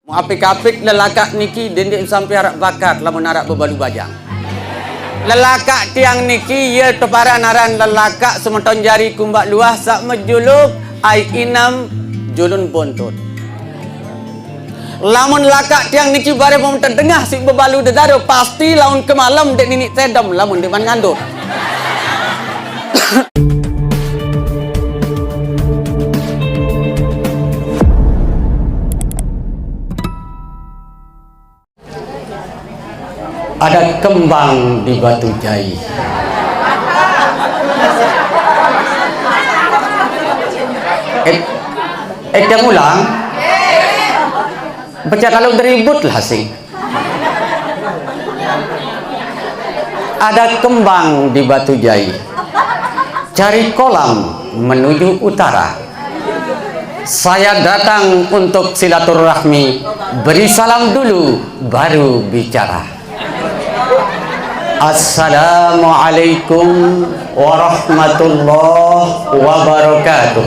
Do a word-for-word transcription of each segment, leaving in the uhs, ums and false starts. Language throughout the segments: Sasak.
Apik-apik lelakak niki, dendik sampai arap bakat lamun arap bebalu bajang. Lelakak tiang niki, ia teparan aran lelakak semeton jari kumbak luah sak mejuluk ai inam julun buntut. Lamun lakak tiang niki bareh mau tedengah si bebalu dedaro, pasti laun kemalem dek ninik tedem lamun dek man ngandut. Ada kembang di Batu Jai. Eh, eh, dia ulang. Baca kalau deribut lah sih. Ada kembang di Batu Jai. Cari kolam menuju utara. Saya datang untuk silaturahmi, beri salam dulu, baru bicara. Assalamualaikum warahmatullahi wabarakatuh.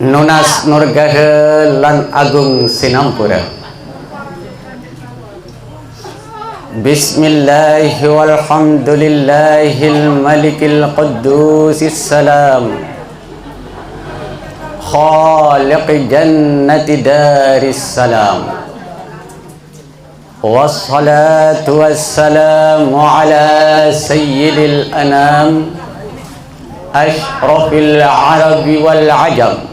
Nunas nurgahe lan agung sinampura. Bismillahirrahmanirrahim. Walhamdulillahil malikil quddusis salam. Khaliq jannati daris salam. Wassalatu wassalamu ala sayyidil anam, asyrafil arabi wal ajam,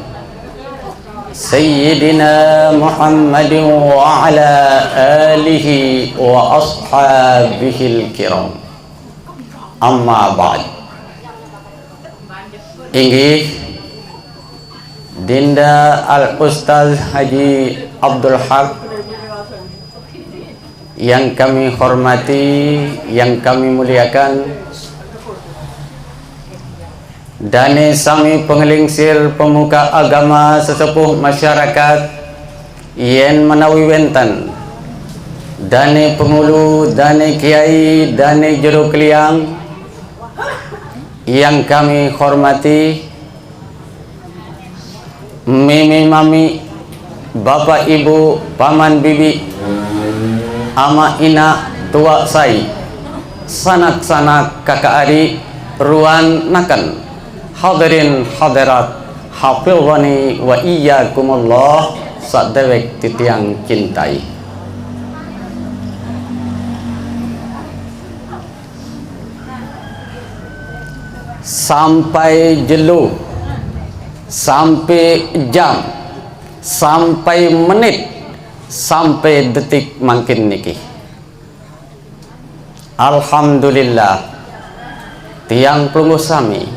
Sayyidina Muhammadin wa ala alihi wa ashabihil kiram. Amma ba'd. Inggih, Dinda Al Ustaz Haji Abdul Haq, yang kami hormati, yang kami muliakan, dane sami pengelingsir, pemuka agama, sesepuh masyarakat, yen menawi wenten, dane pengulu, dane kiai, dane jero keliang, yang kami hormati, mimi mami, bapak ibu, paman bibi, ama ina, tuak sai, sanak-sanak, kakak adik, ruan naken, hadirin hadirat, hafizani wa iyyakumullah, sadewek titiang cintai. Sampai jelo, sampai jam, sampai menit, sampai detik mangkin niki, alhamdulillah, tiang pelungguh sami,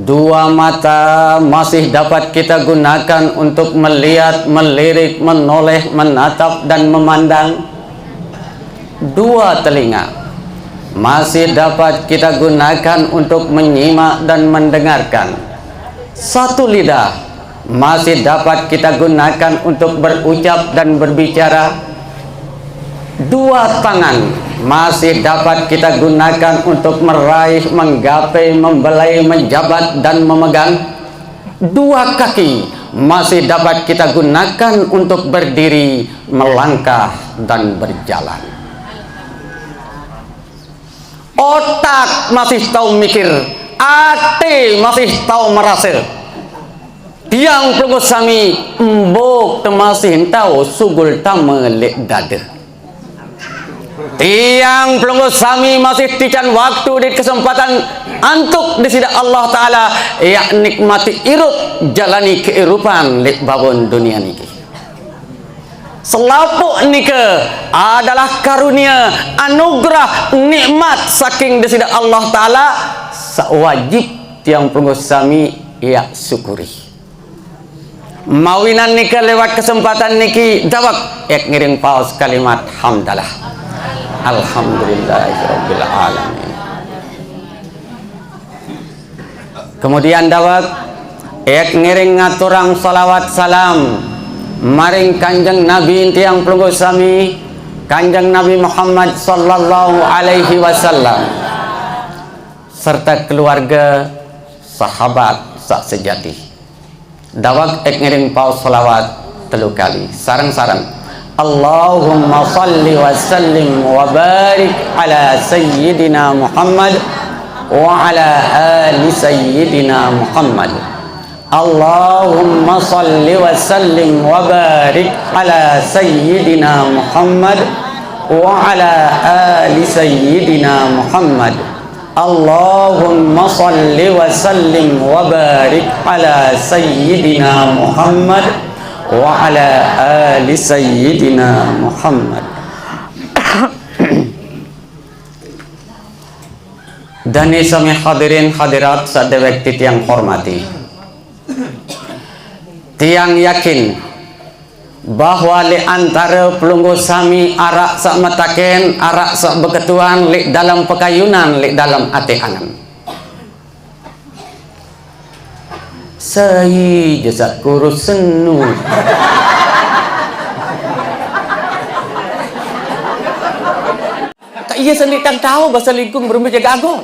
dua mata masih dapat kita gunakan untuk melihat, melirik, menoleh, menatap, dan memandang. Dua telinga masih dapat kita gunakan untuk menyimak dan mendengarkan. Satu lidah masih dapat kita gunakan untuk berucap dan berbicara. Dua tangan masih dapat kita gunakan untuk meraih, menggapai, membelai, menjabat, dan memegang. Dua kaki masih dapat kita gunakan untuk berdiri, melangkah, dan berjalan. Otak masih tau mikir, ate masih tau merasa. Tiang pelungguh sami, embok te masih tau sugul tame lek dada. Tiang pelungguh sami masih tican waktu di kesempatan antuk disida Allah Ta'ala, yak nikmati irup, jalani kehidupan lek bawon dunia niki. Selapuk nika adalah karunia, anugerah, nikmat saking disida Allah Ta'ala, sak wajib tiang pelungguh sami yak syukuri. Mawinan nika lewat kesempatan niki dawek ek ngiring paos kalimat hamdalah. Alhamdulillahirabbil alamin. Kemudian dawek ek ngiring ngaturang salawat salam maring Kanjeng Nabi tiang pelungguh sami, Kanjeng Nabi Muhammad sallallahu alaihi wasallam, serta keluarga, Sahabat saq sejati. Daweg ngiring paus selawat telu kali. Sareng-sareng. Allahumma salli wa sallim wa barik ala sayyidina Muhammad wa ala ali sayyidina Muhammad. Allahumma salli wa sallim wa barik ala sayyidina Muhammad wa ala ali sayyidina Muhammad. Allahumma salli wa sallim wa barik ala sayyidina Muhammad wa ala ali sayyidina Muhammad. Dane sami hadirin hadirat saq deweq titiang hormati. Tiang yakin bahwa leq antare pelungguh sami araq saq metaken, araq saq beketuan leq dalem pekayunan, leq dalem ate angen. Sai je saq kurus senu. Kaq ie sendiq tang tao base lingkung berembe jage ago.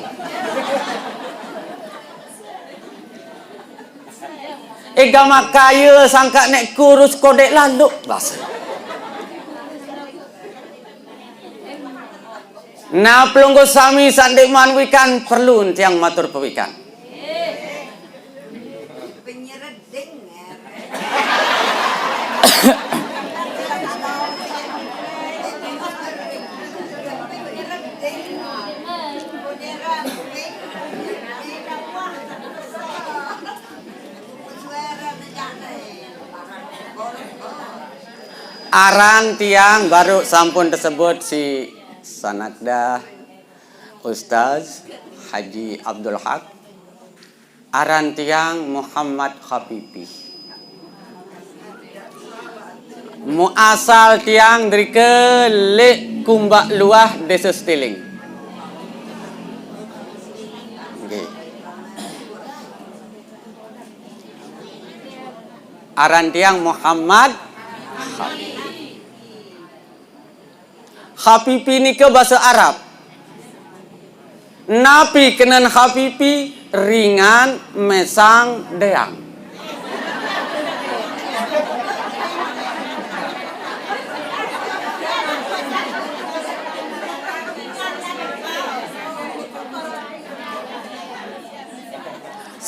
Ega makaye sangkaq neq kurus kodeq laloq base. Nah, pelungguh sami saq ndeqman wikan perlu tiang matur pewikan. Aran tiang baruq sampun tesebut siq Sanakda Ustaz Haji Abdul Haq. Aran tiang Muhammad Khafifi. Muasal tiang derike leq Kumbak Luah, Dese Setiling. Nggih. Aran tiang Muhammad Khafifi. Khafifi nike base Arab. Napi kenen khafifi? Ringan, mesang, deang.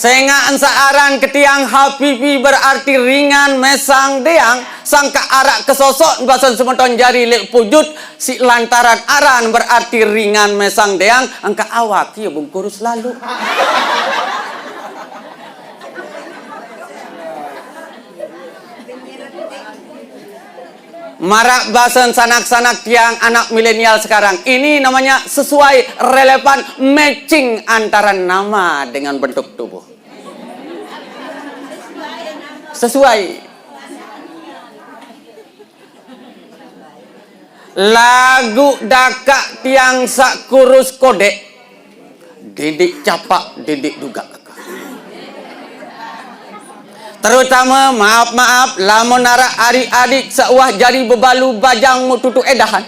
Sengaq ensaq aran ke tiang Habibi berarti ringan, mesang, deang, sangkaq araq kesosok basen semeton jari leq pujut, siq lantaran aran berarti ringan, mesang, deang, engkaq awak ie bengkurus laloq. Maraq basen sanak-sanak tiang, anak milenial sekarang, ini namanya sesuai, relevan, matching antara nama dengan bentuk tubuh. Sesuai. Laguq dakaq tiang saq kurus kodeq, dendeq capaq, dendeq dugaq. Terutame, maap-maap, lamun araq ariq-ariq saq uwah jari bebalu bajang muq tutuq edahan.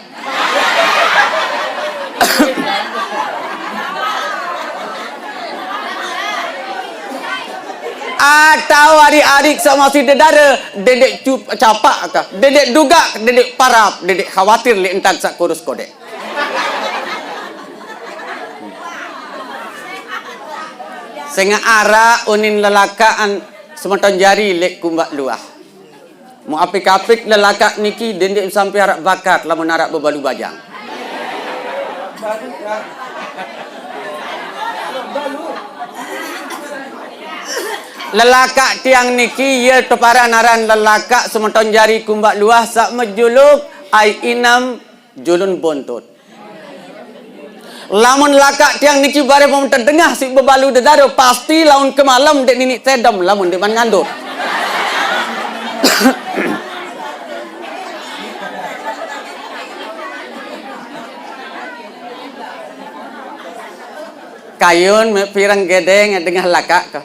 Atau ariq-ariq saq masih dedare, dendeq cup-, capaq kah, dendeq dugaq, dendeq parap, dendeq khawatir leq entan saq kurus kodeq. Sengaq araq unin lelakaqan semeton jari leq Kumbak Luah. Muq apik-apik lelakaq niki dendeq sampe araq bakat lamun araq bebalu bajang. Lelakaq tiang niki, ie teparan aran lelakaq semeton jari Kumbak Luah saq mejuluk Ai Inem Julun Bontot. Lamun lakaq tiang niki bareh mun tedengah siq bebalu dedare, pasti laun kemalem ndeq niniq tedem lamun ndeqman ngandut. Kayun meq pireng gedeng dengah lakaq ke.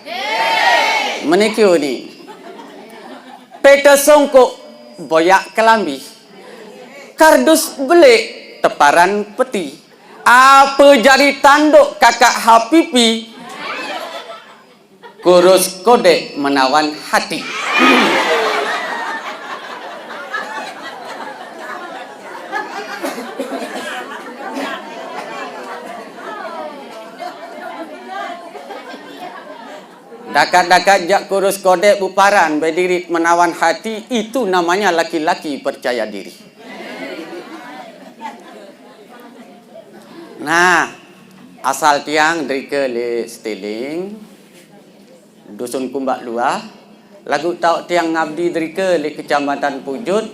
Meniki unin. Pete songkoq boyaq kelambi. Kardus beleq teparan peti. Ape jari tandoq kakaq Habibi? Kurus kodek menawan hati. Dakat-dakat jak kurus kodek buparan bedirit menawan hati, itu namanya laki-laki percaya diri. Nah, asal tiang drika le Setiling, Dusun Kumbak Luah, lagu tau tiang ngabdi drika le Kecamatan Pujut,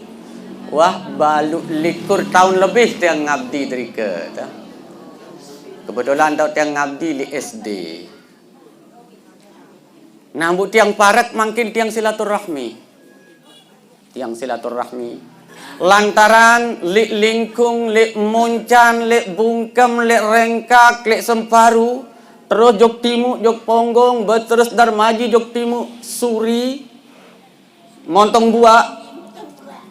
wah, balu likur taun lebih tiang ngabdi drika, ta. Kebetulan tau tiang ngabdi le S D. Nah, bu tiang parek mangkin tiang silaturahmi. Tiang silaturahmi. Lantaran lik Lingkung, lik Muncan, lik Bungkem, lik Rengkak, lik Semparu, terus jok timuk, jok Ponggong, beterus Darmaji, jok timuk, Suri, Montong Buak,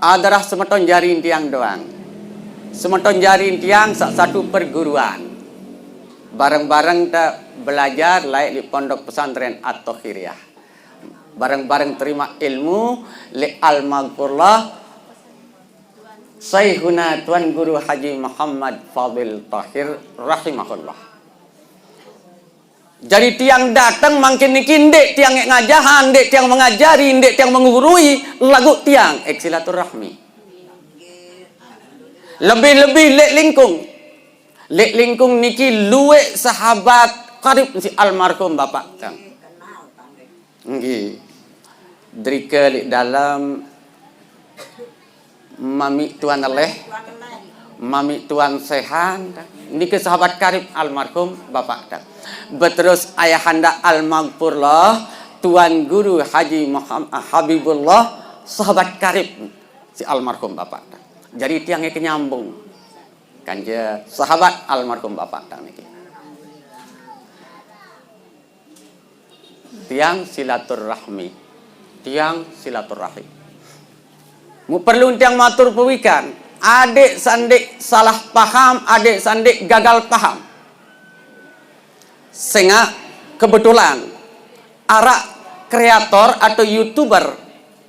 adalah semeton jari tiang doang. Semeton jari tiang sa-, satu perguruan. Bareng-bareng ta belajar laik di Pondok Pesantren At-Tahiriyah. Bareng-bareng terima ilmu le almarhumlah Syekhuna Tuan Guru Haji Muhammad Fadil Tahir rahimahullah. Jadi tiang dateng mangkin niki ndik tiang ek ngajahan, ndik tiang mengajari, ndik tiang menggurui, lagu tiang ek silaturahmi. Lebih-lebih lek Lingkung. Lek Lingkung niki luwek sahabat karib si almarhum bapak tang. Nggih. Drika lek dalem mami Tuan Eleh, mami Tuan Sehan, niki sahabat karib almarhum bapak tang. Beterus ayahanda almaghfurlah Tuan Guru Haji Muhammad Habibullah, sahabat karib si almarhum bapak tang. Jadi tiang ke nyambung. Kanja sahabat almarhum bapak tang niki. Tiang silaturahmi. Tiang silaturahim. Mu perlu tiang matur pewikan. Adik sandik salah paham, adik sandik gagal paham. Sengak kebetulan arak kreator atau YouTuber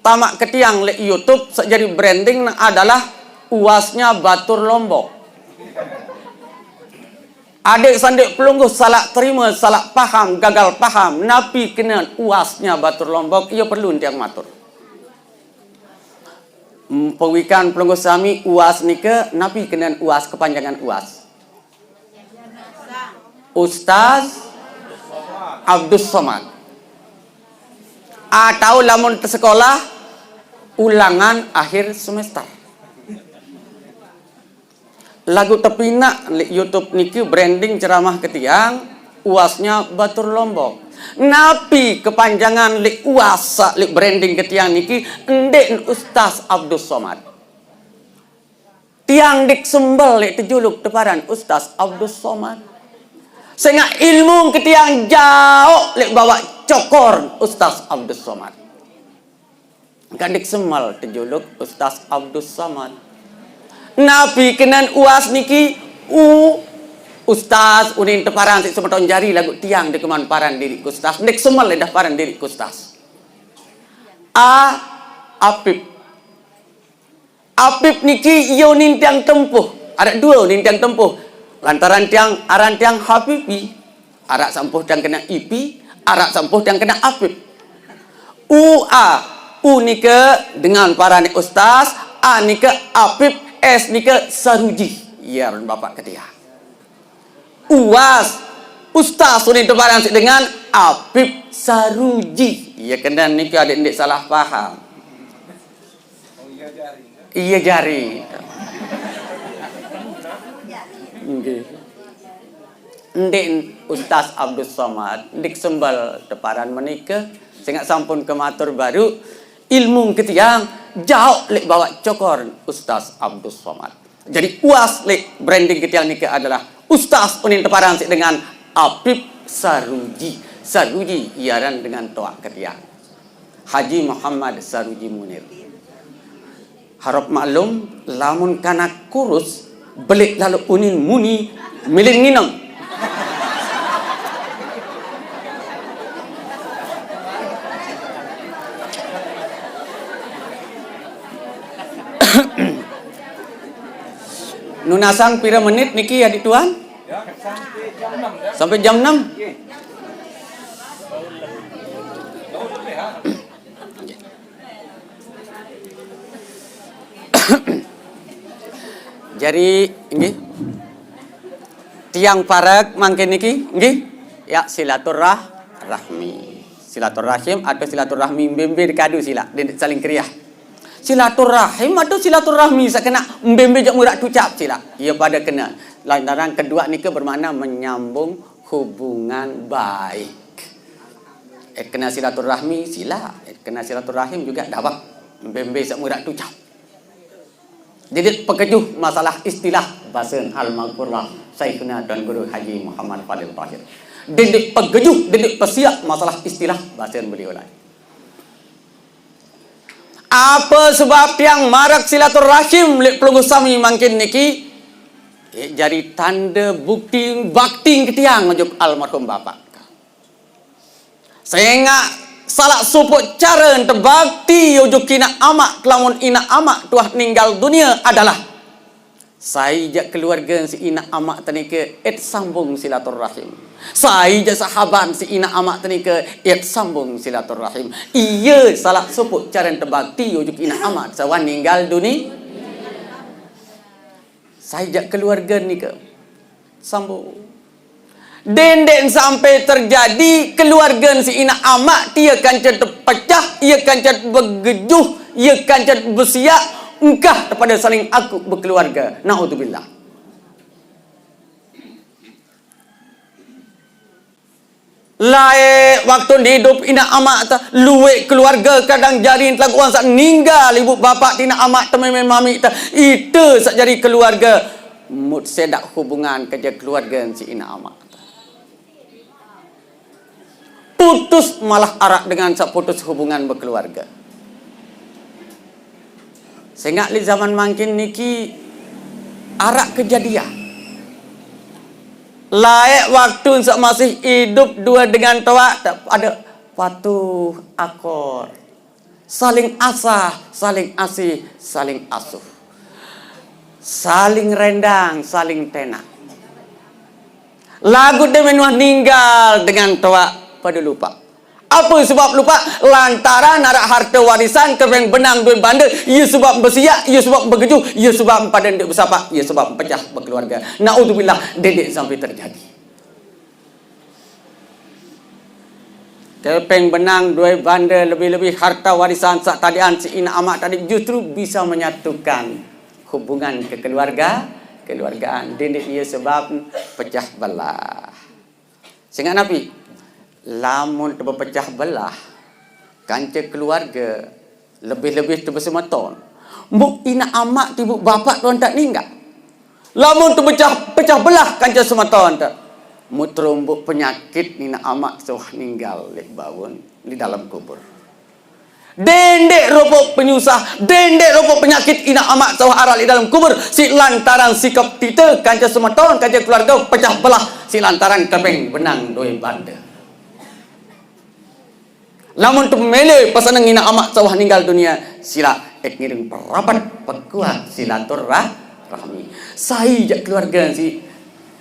tamak ke tiang lek YouTube, sejadi branding adalah uasnya Batur Lombok. Adik sandik pelungguh salak terima, salak paham, gagal paham, napi kena uasnya Batur Lombok, ia perlu tiang matur. Pewikan pelungguh sami, uas nika, napi kena uas, kepanjangan uas? Ustaz Abdus Somad. Atau lamun te sekolah, ulangan akhir semester. Lagu tepinak lek YouTube niki branding ceramah ke tiang, uasnya Batur Lombok. Napi kepanjangan lek uas lek branding ke tiang niki, ndik Ustaz Abdus Somad. Tiang ndik sembel lek tejuluk teparan Ustaz Abdus Somad. Sengak ilmu ke tiang jaok lek bawak cokor Ustaz Abdus Somad. Nggak ndik sembel tejuluk Ustaz Abdus Somad. Napi kena uas niki, u Ustaz unin teparan si semeton jari lagu tiang dikeman paran diri Ustaz. Ndik sembel dah paran diri Ustaz. A, Apip. Apip niki ia unin tiang tempuh. Arak dua unin tiang tempuh. Lantaran tiang, aran tiang Habibi. Arak sampuh tiang kena Ipi, arak sampuh tiang kena Apip. U A, U nika dengan parane Ustaz, A nika Apip, S nika Saruji. Ya, bapak ketia. Uas, Ustaz unin teparan si dengan Apip Saruji. Ya, kena nika adik ndik salah paham. Iya jari. Nggih. Ndik Ustaz Abdus Somad, ndik sembel teparan menika, sengak sampun kematur baru, ilmu ketiang jaok lek bawak cokor Ustaz Abdus Somad. Jadi uas lek branding ketiang nika adalah Ustaz unin teparan si dengan Apip Saruji. Saruji iaran dengan toak ketiang. Haji Muhammad Saruji Munir. Harap maklum, lamun kanak kurus, belik lalu unin muni, milin ngineng. Nunasang pira menit niki, adik tuan? Sampai jam enam. Jadi, nggih. Tiang parek mangkin niki, nggih. Ya, silaturah-, rahmi. Silaturahim atau silaturahmi, mbembe kadu sila, dendik saling keriah. Silaturahim atau silaturahmi, sakena mbembe jak murak tucap sila. Iya pada kena. Lantaran kedua nika bermakna menyambung hubungan baik. Et kena silaturahmi sila, et kena silaturahim juga dawek. Mbembe sak murak tucap. Didit pekejuh masalah istilah basen almarhumah Syaikhuna Tuan Guru Haji Muhammad Fadil Tahir. Didit pekejuh, didit pesiak masalah istilah basen beliau lai. Apa sebab tiang marak silaturahim lek pelungguh sami mangkin niki? Eh, jari tanda bukti bakti ke tiang ojuk almarhum bapak. Sehingga salah sopok cara ente bakti ojuk inak amak, kelamun inak amak tuah ninggal dunia adalah sai jak keluarga si inak amak tenike et sambung silaturahim. Sai jak sahabat si inak amak tenike et sambung silaturahim. Iya salah sopok cara ente bakti ojuk inak amak sawah ninggal dunia. Sai jak keluarga nika sambung. Dendek sampai terjadi keluarga si inak amak, tia kanca tepecah, ia kanca begejuh, ia kanca besiak, engkah kepada saling aku berkeluarga. Naudzubillah. Lae waktu hidup inak amak ta, luek keluarga kadang jari telagu wan sak ninggal ibu bapak ti inak amak ta meme mami ta, ite sak jari keluarga. Mut sedak hubungan kerja keluarga si inak amak ta. Putus malah arak dengan sak putus hubungan berkeluarga. Sehingga li zaman mangkin niki arak kejadian. Laek waktu sak masih idup dua dengan toak, tak ada patuh akor. Saling asah, saling asih, saling asuh. Saling rendang, saling tenak. Lagu de menuah ninggal dengan toak pada lupa. Apa sebab lupa? Lantaran arak harta warisan kepeng benang duit banda, ia sebab besiak, ia sebab begejuh, ia sebab pada ndak besapak, ia sebab pecah berkeluarga. Naudzubillah, dendek sampai terjadi. Kepeng benang duit banda, lebih-lebih harta warisan sak tadian si inak amak tadi justru bisa menyatukan hubungan kekeluarga, keluargaan. Dendek ia sebab pecah belah. Sehingga napi? Lamun tebepecah belah, kanca keluarga, lebih-lebih tebesemeton. Mbok inak amak ti ibu bapak tuan tak ninggal. Lamun tebecah, pecah belah kanca semeton tak. Mut terumbuk penyakit inak amak sewah ninggal lek baun di dalam kubur. Dendek ropok penyusah, dendek ropok penyakit inak amak sawah arak di dalam kubur, si lantaran sikap tite kanca semeton, kanca keluarga pecah belah, si lantaran kepeng benang duit banda. Lamun temele peseneng inak amak sawah ninggal dunia, sila et ngiring perapat pekuat silaturah-, rahmi. Sai jak keluarga si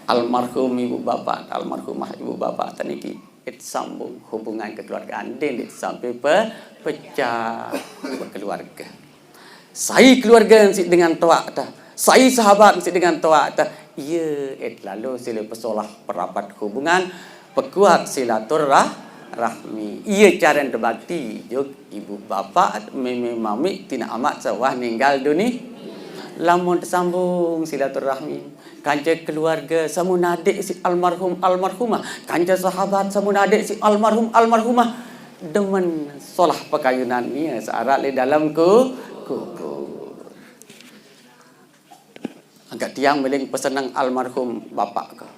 almarhum ibu bapak, almarhumah ibu bapak teniki. Et sambung hubungan kekeluargaan, dendek sampai pe-, pecah berkeluarga. Sai keluarga si dengan toak ta, sai sahabat si dengan toak ta, ia et lalu sila pesolah perapat hubungan, pekuat silaturah-, rahmi. Ia cara ente bakti juk ibu bapak, meme mami, ti inak amak sawah ninggal dunia. Lamun tersambung silaturahmi, kanca keluarga samun adik si almarhum almarhumah, kanca sahabat samun adik si almarhum almarhumah, demen solah pekayunan nia searak li dalam ku-, kubur. Agak tiang miling peseneng almarhum bapak ke.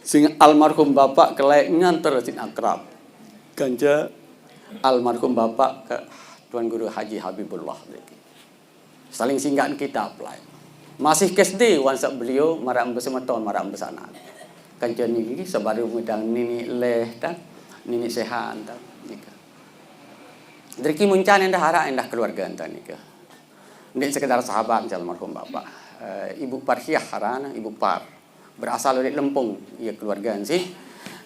Sing almarhum bapak ke laek nganter sin akrab. Kanca almarhum bapak ke Tuan Guru Haji Habibullah. Saling singgat kitab lai. Masih ke S D wan sak beliau marak besemeton, marak besanak. Kanca niki sebaru ngedang nini leh ta, nini sehan ta nika. Deriki muncan endah arak endah keluarga enta nika. Ndik sekedar sahabat si almarhum bapak. Eh, Ibu Parhiah harana, Ibu Par. Berasal dari Lempung, ia keluarga si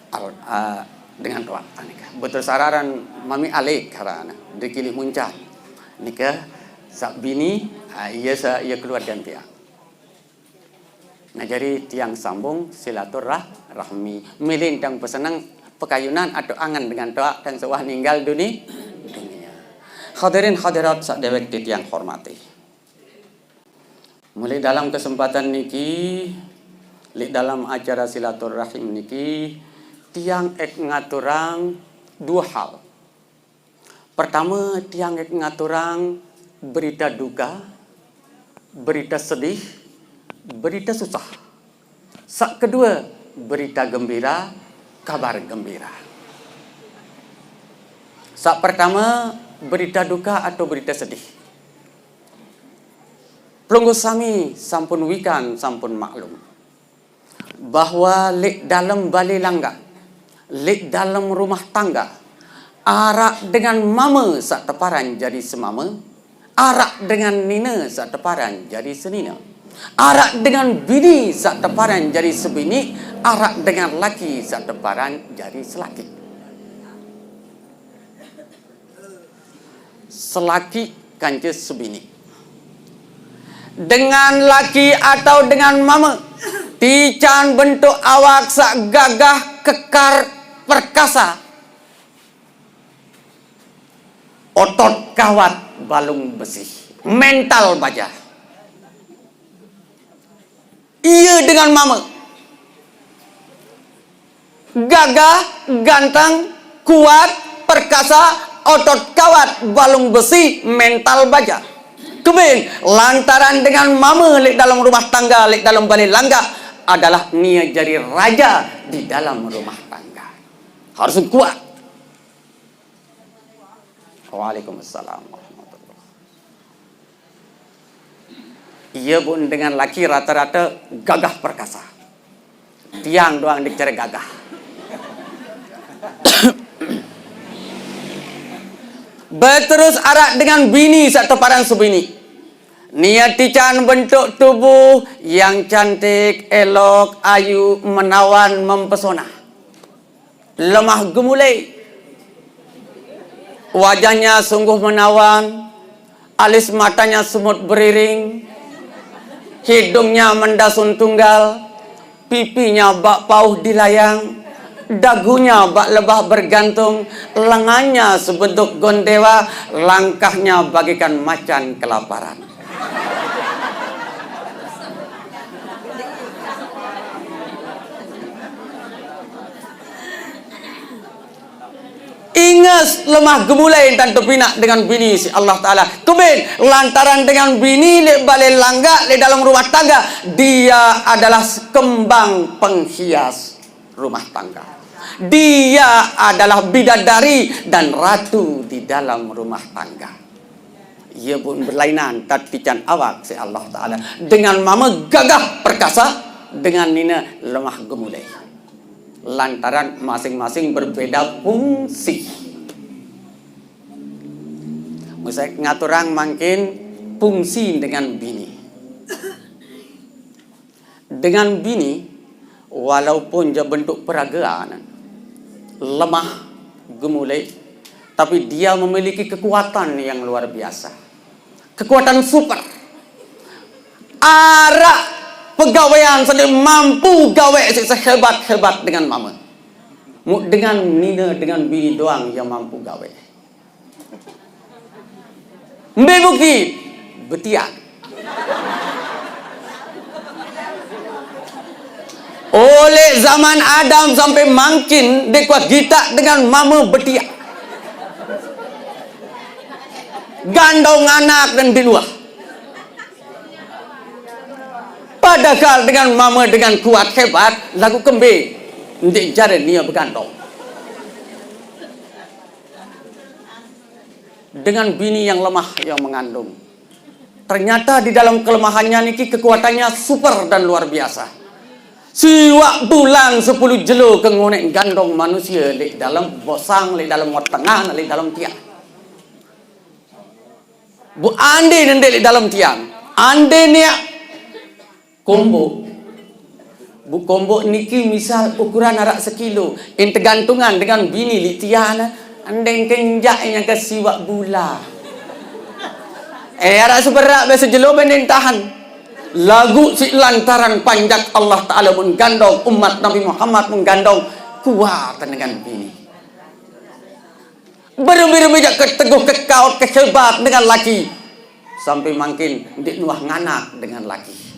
Al-, eh, dengan tuan nika. Betul sararan Mami Alik harana, dari Kilik Muncan. Nika, sa bini, ah, ia sa, ia keluarga tiang. Nah, jadi tiang sambung silaturahmi. Milin tiang pesenang pekayunan atau angan dengan tuak dan sewah ninggal duni-, dunia. Hadirin hadirat sak dewek tiang hormati. Mulai dalam kesempatan niki, li dalam acara silaturahim niki, tiang ek ngaturang dua hal. Pertama, tiang ek ngaturang berita duka, berita sedih, berita susah. Sak kedua, berita gembira, kabar gembira. Sak pertama, berita duka atau berita sedih. Pelungguh sami sampun wikan, sampun maklum bahwa lek dalam bale langga, lek dalam rumah tangga, arak dengan mama sak teparan jadi semama, arak dengan nina sak teparan jadi senina, arak dengan bini sak teparan jadi sebini, arak dengan laki sak teparan jadi selaki. Selaki kanca sebini. Dengan laki atau dengan mama, tican bentuk awak sak gagah kekar perkasa, otot kawat balung besi, mental baja. Ia dengan mama. Gagah, ganteng, kuat, perkasa, otot kawat, balung besi, mental baja. Kebin, lantaran dengan mama lek dalam rumah tangga, lek dalam bale langga adalah nia jadi raja di dalam rumah tangga. Harus kuat. Waalaikumsalam warahmatullahi. Ia pun dengan laki rata-rata gagah perkasa. Tiang doang dikecere gagah. Beterus arak dengan bini sak teparan sebini. Nia tican bentuk tubuh yang cantik, elok, ayu, menawan, mempesona. Lemah gemulai. Wajahnya sungguh menawan, alis matanya semut beriring, hidungnya mendasun tunggal, pipinya bak pauh dilayang, dagunya bak lebah bergantung, lengannya sebentuk gondewa, langkahnya bagaikan macan kelaparan. Inges lemah gemulai intan tepinak dengan bini si Allah Ta'ala. Kebin, lantaran dengan bini lek bale langga lek dalam rumah tangga, dia adalah kembang penghias rumah tangga. Dia adalah bidadari dan ratu di dalam rumah tangga. Ia pun berlainan tatican awak si Allah Ta'ala dengan mama gagah perkasa, dengan nina lemah gemulai. Lantaran masing-masing berbeda fungsi. Misal ngaturang mangkin fungsi dengan bini. Dengan bini, walaupun dia bentuk peragaan, lemah, gemulai, tapi dia memiliki kekuatan yang luar biasa. Kekuatan super. Arak pegawaian sendiri mampu gawe sehebat-hebat dengan mama. Mu dengan nina, dengan bini doang yang mampu gawe. Mbe bukti? Betiak. Oleh zaman Adam sampai mangkin, dek kuat gitak dengan mama betiak. Gandong anak dan di luar. Padahal dengan mama dengan kuat hebat, lagu kembe, ndik jare nia begandong. Dengan bini yang lemah yang mengandung. Ternyata di dalam kelemahannya niki kekuatannya super dan luar biasa. Siwak bulan sepuluh jelo ke ngonek gandong manusia lek dalam bosang, lek dalam wetengah, lek dalam tiang. Bu ande nende lek dalam tiang. Ande nia Kombok. Bu kombok niki misal ukuran araq sekilo, en tegantungan dengan bini leq tian, endeng kenjak nyangke siwak bula. Eh, araq seberaq be sejelo be nden tahan. Laguq siq lantaran panjak Allah Taala mun gandong, umat Nabi Muhammad mun gandong, kuat dengan bini. Berembe-rembe jaq keteguh, kekaot, kehebat dengan laki. Sampai mangkin ndeq nuah nganak dengan laki.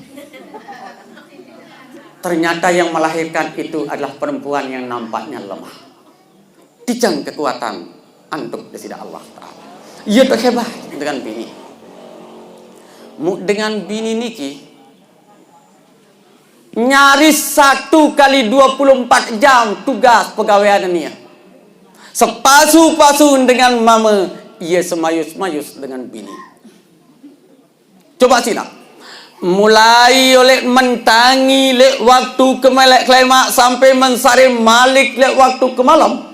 Ternyata yang melahirkan itu adalah perempuan yang nampaknya lemah. Tijang kekuatan antuk Deside Allah Taala. Ie tehebat dengan bini. Mu-, dengan bini niki, nyaris satu kali dua puluh empat jam tugas pegawean nie. Sepasu-pasu dengan mame, ie semayus-mayus dengan bini. Coba silaq. Mulai oleq mentangi leq waktu kemeleq kelemaq sampai mensare malik leq waktu kemalem.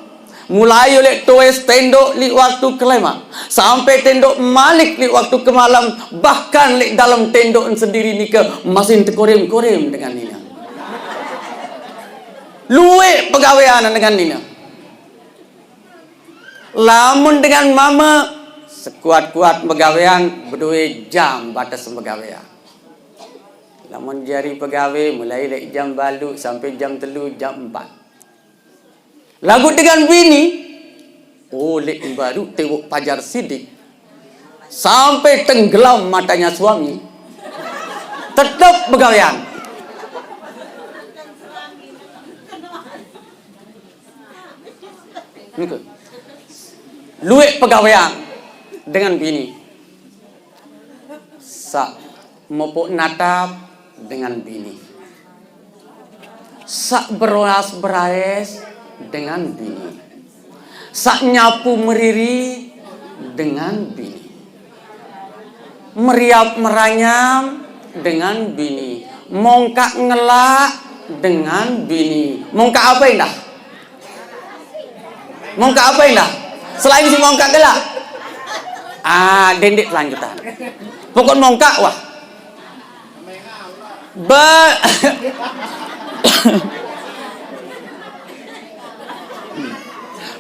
Mulai oleq toes tendok leq waktu kelemaq, sampai tendok malik leq waktu kemalem, bahkan leq dalem tendok sendiri nike masih tekorem-korem dengan nine. Lueq pegawean dengan nine. Lamun dengan mame, sekuat-kuat begawean, bedoe jam bates begawean. Lamun jari pegawe, mulai leq jam baluq sampai jam telu, jam empat. Laguq dengan bini, oleq baruq tewok pajar sidik, sampai tenggelam matanya suami, tetep begawean. Nike. Lueq pegawean dengan bini. Saq mopok natap dengan bini. Saq beroas beraes dengan bini. Saq nyapu meriri dengan bini. Meriap meranyam dengan bini. Mongkaq ngelaq dengan bini. Mongkaq ape endah? Mongkaq ape endah? Selain siq mongkaq gelaq. Ah, dendeq kelanjutan. Pokok mongkaq, wah. Be-,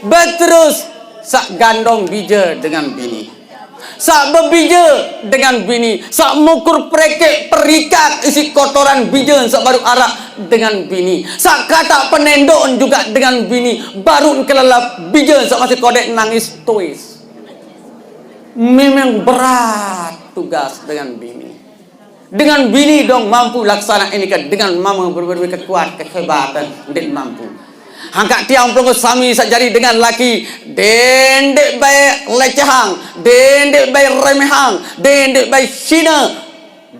beterus saq gandong bije dengan bini. Saq bebije dengan bini, saq mukur prekeq perikat isiq kotoran bijen saq baruq araq dengan bini, saq kataq penendoqen jugaq dengan bini, baruq kelelep bijen saq masih kodeq nangis tois. Memang berat tugas dengan bini. Dengan bini dong mampu laksanain nike, dengan mame berembe kekuat, kehebatan, ndeq mampu. Angkaq tiang pelungguh sami saq jari dengan laki, dendeq bae lecehang, dendeq bae remehang, dendeq bae hine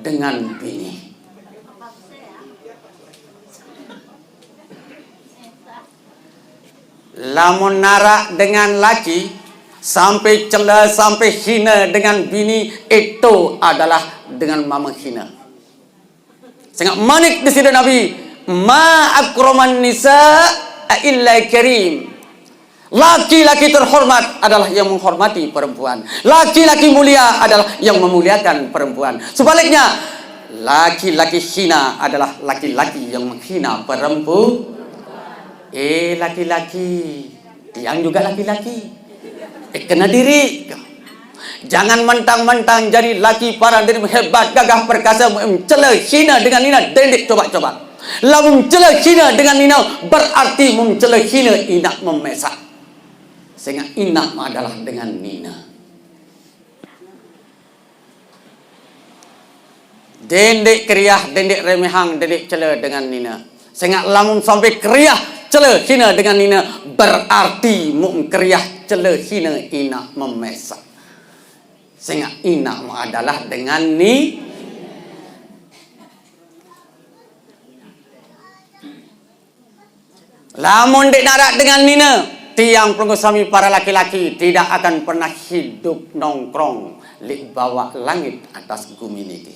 dengan bini. Lamun naraq dengan laki sampai cele, sampai hine dengan bini, itu adalah dengan mame hine. Sengaq manik Deside Nabi, "Ma akraman nisa illa karim." Laki-laki terhormat adalah yang menghormati perempuan. Laki-laki mulia adalah yang memuliakan perempuan. Sebaliknya, laki-laki hina adalah laki-laki yang menghina perempu-, eh, laki-laki. Tiang jugaq laki-laki. Eh, kene diriq. Jangan mentang-mentang jari laki paran diriq hebat, gagah perkase, mencele hine dengan nine, dendeq cobaq-cobaq. Lamun mencele hine dengan nine, berarti mencele hine inaq memesaq. Sengaq inaq adalah dengan nine. Dendeq keriah, dendeq remehang, dendeq cele dengan nine. Sengaq lamun sampai keriah, cele hine dengan nine, berarti muq keriah, cele hine inaq memesaq. Sengaq inaq muq adalah dengan ni-, Lamun ndeq naraq dengan nine, tiang pelungguh sami para laki-laki tidak akan pernah hidup nongkrong leq bawaq langit atas gumi niki.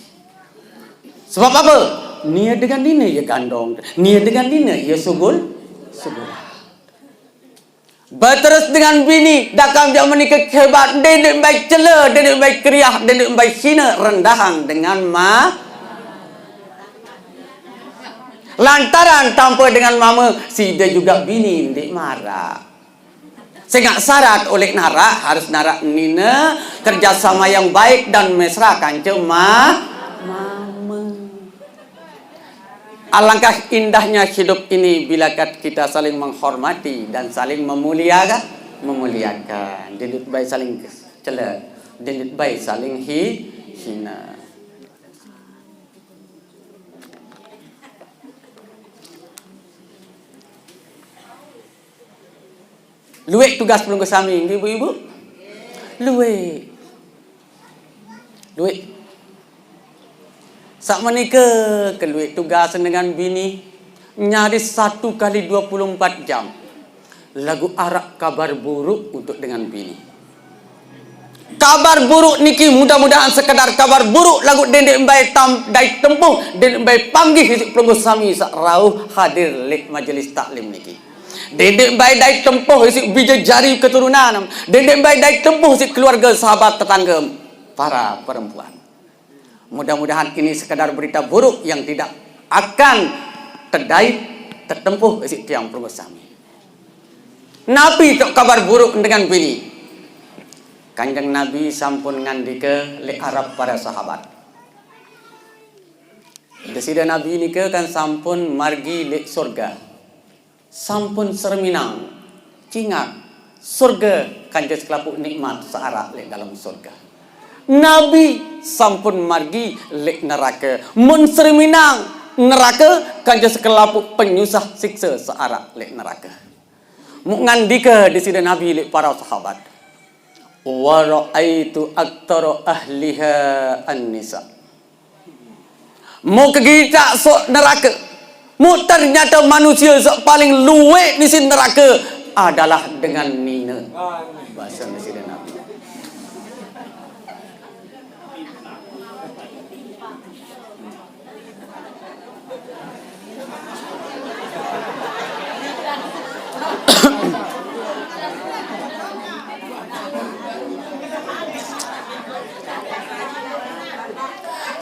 Sebab ape? Nie dengan nine ie gandong, nie dengan nine ie sugul, sugul. Beterus dengan bini, dakang jaman nike hebat, dendeq mbai cele, dendeq mbai keriah, dendeq mbai hine, rendahang dengan ma-, Lantaran tanpa dengan mama, sida juga bini ndeq maraq. Sengaq syarat oleq naraq, harus naraq nine, kerjasama yang baik dan mesra kance ma-, mama. Alangkah indahnya hidup ini bila kat-, kita saling menghormati dan saling memuliakan, memuliakan. Ndeq dait bae saling cele, ndeq dait bae saling hi-, hine. Lueq tugas pelungguh sami, nggih, Bu, Ibu? Lueq. Lueq. Saq menika kelueq tugas dengan bini, nyaris satu kali dua puluh empat jam. Laguq araq kabar buruk untuk dengan bini. Kabar buruk niki mudah-mudahan sekedar kabar buruk, laguq dendeq mbai tam-, dait tempuh, dendeq mbai panggih isiq pelungguh sami saq rauh hadir leq majelis taklim niki. Dendeq mbai dait tempuh isiq bije jari keturunan, dendeq mbai dait tempuh isiq keluarge, sahabat, tetangge, para perempuan. Mudah-mudahan ini sekadar berita buruk yang tidak akan tedait tetempuh isiq tiang pelungguh sami. Napi toq kabar buruk dengan bini? Kanjeng Nabi sampun ngandike leq arep para sahabat. Deside Nabi nike kan sampun margi leq sorge. Sampun sereminang, cingat, sorge kance sekelapuq nikmat saq araq leq dalem sorge. Nabi sampun margi leq nerake, mun sereminang nerake kance sekelapuq penyusah sikse saq araq leq nerake. Muq ngandike Deside Nabi leq para sahabat, "Wa ra'aitu aktsara ahliha an-nisa." Muq kegitaq soq nerake, muq ternyate manusie saq paling lueq nisin nerake adalah dengan nine. Base Deside Nabi.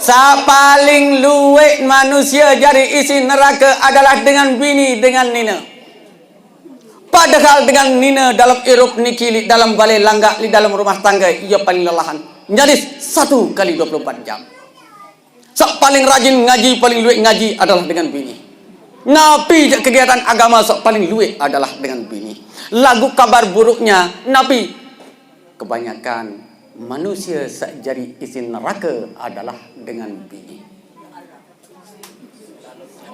Saq paling lueq manusie jari isi nerake adalah dengan bini, dengan nine. Padahal dengan nine dalem irup niki, leq dalem bale langgaq, leq dalem rumah tangge, ie paling lelahan. Nyaris satu kali dua puluh empat jam. Saq paling rajin ngaji, paling lueq ngaji adalah dengan bini. Napi jaq kegiatan agama saq paling lueq adalah dengan bini. Laguq kabar buruknya, napi? Kebanyakan manusie saq jari isin nerake adalah dengan bini.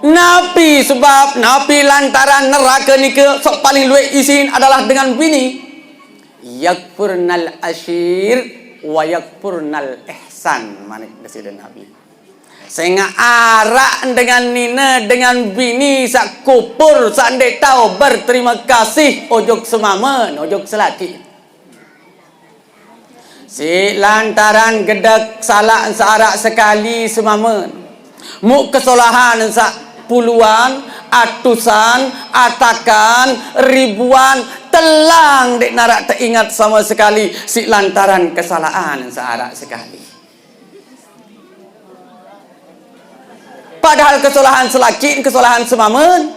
Napi sebab, napi lantaran nerake nike saq paling lueq isin adalah dengan bini? Yakfurnal asyir wa yakfurnal ihsan, manik Deside Nabi. Sengaq araq dengan nine, dengan bini saq kupur, saq ndeq tao berterima kasih ojok semame, ojok selakiq. Siq lantaran gedek salaq saq araq sekali semame, muq kesolahan saq puluan, atusan, atakan, ribuan, telang ndeq naraq teinget sama sekali siq lantaran kesalahan saq araq sekali. Padahal kesolahan selakiq, kesolahan semame,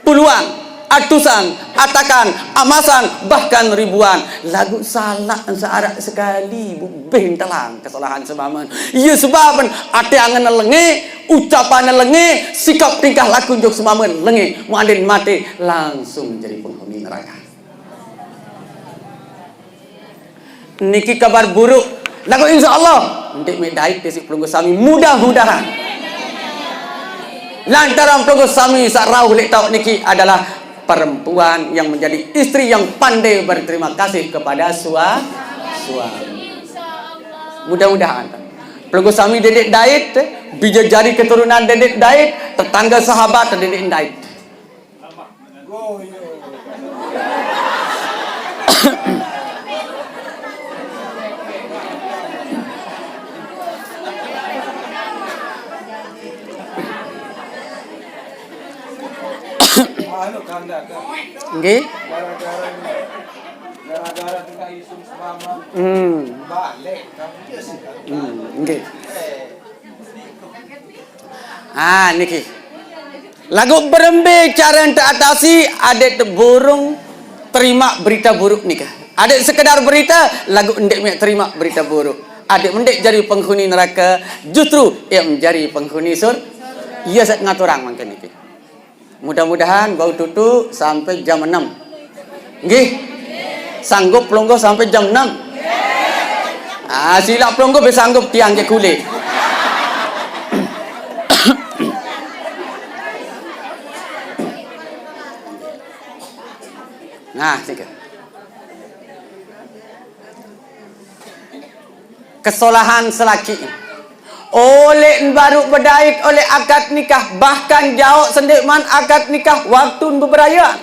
puluan, atusan, atakan, amasan, bahkan ribuan. Laguq salaq saq araq sekali, bubeh telang kesolahan semame. Ie sebab ate angen lenge, ucapan lenge, sikap tingkah laku ojok semame lenge. Muq andin mate langsung jari penghuni nerake. Niki kabar buruk. Laguq insya Allah, ndeq meq dait isiq pelungguh sami, mudah-mudahan. Lantaran pelungguh sami saq rauh leq taoq niki adalah perempuan yang menjadi istri yang pandai berterima kasih kepada sua-, suami. Mudah-mudahan. Pelungguh sami dendeq dait, bije jari keturunan dendeq dait, tetangge sahabat dendeq dait. Nggih. Hmm. Hmm, nggih. Ah, niki. Laguq berembe care ente atasi adeq burung terimaq berite buruq nike? Adeq sekedar berite, laguq ndeq meq terimaq berite buruq. Adeq mendeq jari penghuni nerake, justru ie menjari penghuni sur-, ie saq ngaturang mangkin niki. Mudah-mudahan bau tutuq sampai jam enem. Nggih. Sanggup pelungguh sampai jam enem? Ah, silaq pelungguh be sanggup, tiang jaq kulit. Nah, nike. Kesolahan selaki. Oleqn baruq bedait oleq akad nikah, bahkan jaoq sendeqman akad nikah waktun beberayean.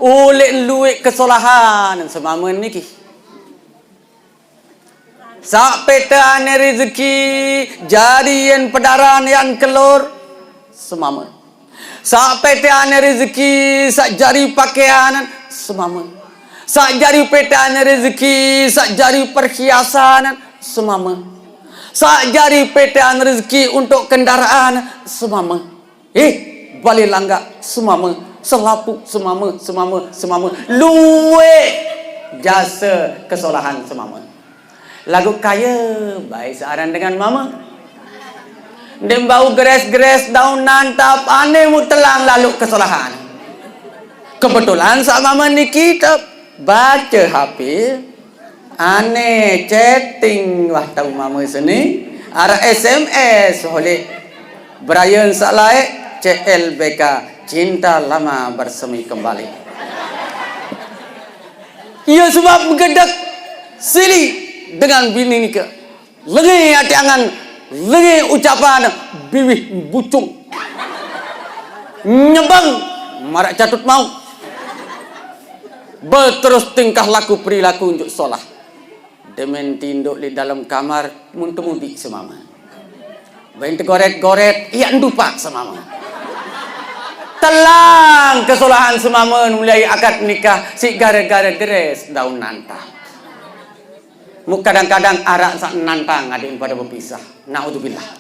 Oleqn lueq kesolahan semame niki. Saq peteane rezeki jari yen pedaran yan kelor, semame. Saq peteane rezeki saq jari pakean, semame. Saq jari peteane rezeki saq jari perhiasan, semame. Saq jari petean rezeki untuk kendaraan, semame. Eh, bale langgaq, semame. Selapuq, semame, semame, semame. Lueq jase kesolahan semame. Laguq kaye bae searan dengan mame. Ndeq bau geres-geres daun nantap, ane mutelang laluq kesolahan. Kebetulan saq mame niki te bace H P, ane chatting wah tau mame seni, araq S M S oleq berayen saq laeq, C L B K, cinta lama bersemi kembali. Ie sebab gedek sili dengan bini nike. Lenge ate angen, lenge ucapan, biwih bucung. Nyebeng maraq catut mauq. Beterus tingkah laku perilaku unjuk solah. Demen tindoq leq dalem kamar, mun temudiq semame. Bain tegoret-goret, iaq ndupaq semame. Telang kesolahan semame mulai akad nikah siq gare-gare geres daun nantap. Mu kadang-kadang araq saq nantang adeqn pade bepisah. Naudzubillah.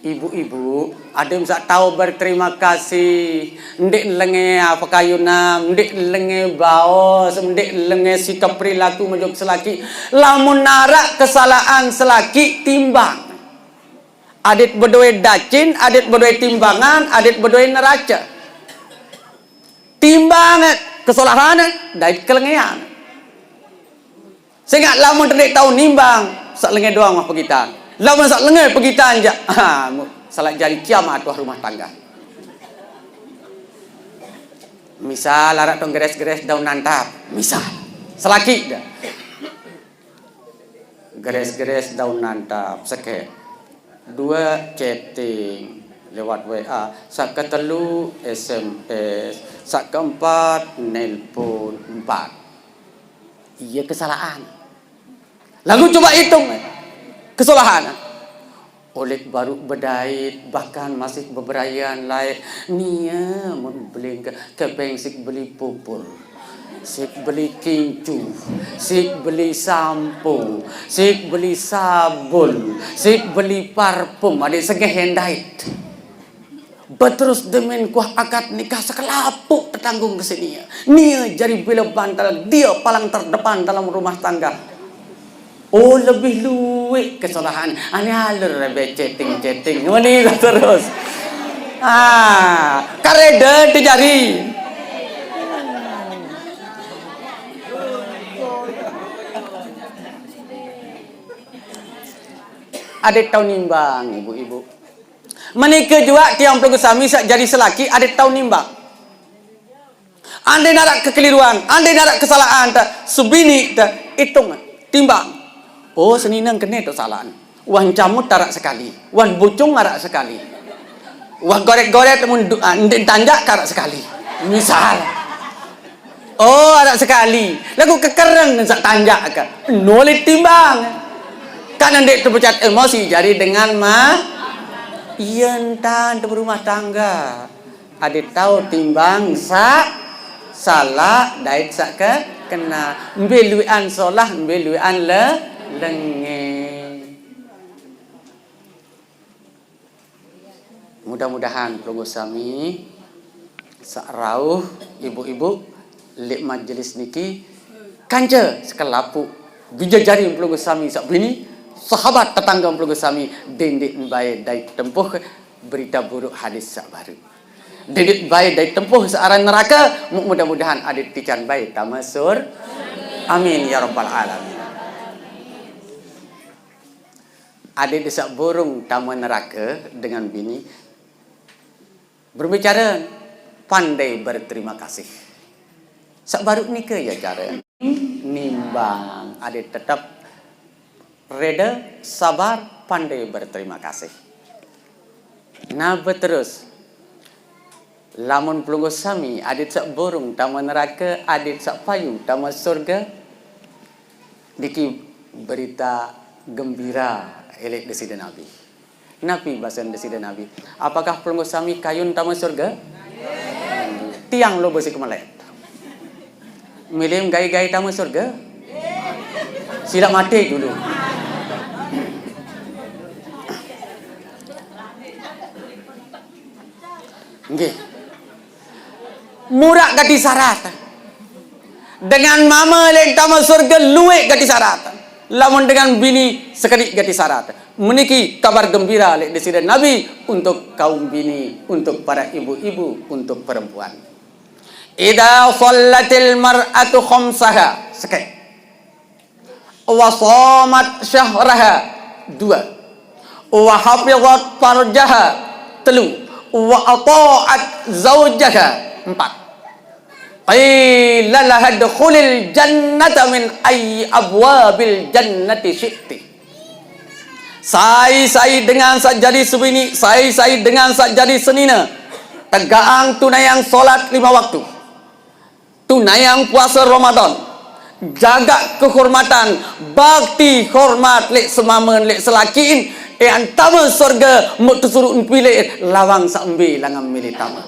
Ibu-ibu, adeqn saq tao berterima kasih, ndeq lenge pekayunan, ndeq lenge baos, ndeq lenge sikap perilaku mojok selaki. Lamun araq kesalaqan selaki, timbang. Adeqt bedoe dacin, adeqt bedoe timbangan, adeqt bedoe nerace. Timbang kesolahan dait kelengean. Sengaq lamun te ndeq tao nimbang, saq lenge doang mah pegitan. Lamun saq lenge pegitan jaq, ha, mu-, salaq jari kiamat wah rumah tangga. Misal, araq tong geres-geres daun nantap. Misal. Selaki dah. Geres-geres daun nantap, sekeq. Due chatting lewat W A, saq ketelu S M S, saq keempat nelpon, empat. Ie kesalaqan. Laguq coba itung kesolahan. Oleq baruq bedait, bahkan masih beberayean laeq, nie mun beli ke-, kepeng siq beli pupur, siq beli kincu, siq beli sampo, siq beli sabun, siq beli parfum, adeq sengeh endait. Beterus demen kuah akad nikah sekelapuq tetanggung kesiq nie. Nie jari bile bantal, die palang terdepan dalam rumah tangga. Oh, lebih lueq kesolahan. Ane alur rebe chatting-chatting. Meni terus. Ah, karede tejari. Adeq tao nimbang, ibu-ibu. Menike juaq tiang pelungguh sami saq jari selaki adeq tao nimbang. Ande naraq kekeliruan, ande naraq kesalaqan, te, sebiniq, te, itung, timbang. Oh, senine kene to salaqan. Wah ncamut araq sekali, wah bucung araq sekali. Wah goret-goret mun du-, ah, ndeq tanjak araq sekali. Misal. Oh, araq sekali. Laguq kekereng saq tanjak ke. Nolih timbang. Kan ndeq tepecat emosi jari dengan ma-, iya entan te berumah tangga. Adeq tao timbang saq salaq dait saq ke-, kena. Mbe lueqan solah, mbe lueqan le-, lenge. Mudah-mudahan pelungguh sami saq rauh, ibu-ibu, leq majelis niki, kance sekelapuk bijajari pelungguh sami saq bini, sahabat tetangge pelungguh sami, dendeq bae dait tempuh berita buruk hadis saq baruq. Dendeq bae dait tempuh saq aran nerake, mu-, mudah-mudahan adeq tican bae tame sur-, amin ya rabbal alamin. Adeq saq burung tame nerake dengan bini, berembe care? Pandai berterima kasih. Saq baruq nike ye care. Nimbang, adeq tetep rede, sabar, pandai berterima kasih. Nah, beterus, lamun pelungguh sami, adeq saq burung tame nerake, adeq saq payu tame surge, niki berita gembira leq Deside Nabi. Napi basen Deside Nabi? Apakah pelungguh sami kayun tame surge? Tiang lobo siq kemelet. Mele gae-gae tame surge? Silaq mate julu. Nggih. Muraq gati syarat. Dengan mame leq tame surge lueq gati syarat. Lamun dengan bini sekediq gati syarat. Meniki kabar gembira leq Deside Nabi untuk kaum bini, untuk para ibu-ibu, untuk perempuan. Idza shallatil mar'atu khamsaha, sekeq. Wa shamat syahraha, due. Wa hafizat farjaha, telu. Wa ata'at zaujaha, empat. Qila laha udkhulil jannata min ayyi abwabil jannati syi'ti. Sai-sai dengan saq jari sebini, sai-sai dengan saq jari senine, tegaqang tunaiang solat lime waktu, tunaiang puase Ramadan, jagaq kehormatan, bakti hormat leq semamen, leq selakiqn, ean tame sorge, muq tesuruq pilih lawang saq mbe langan mele tame.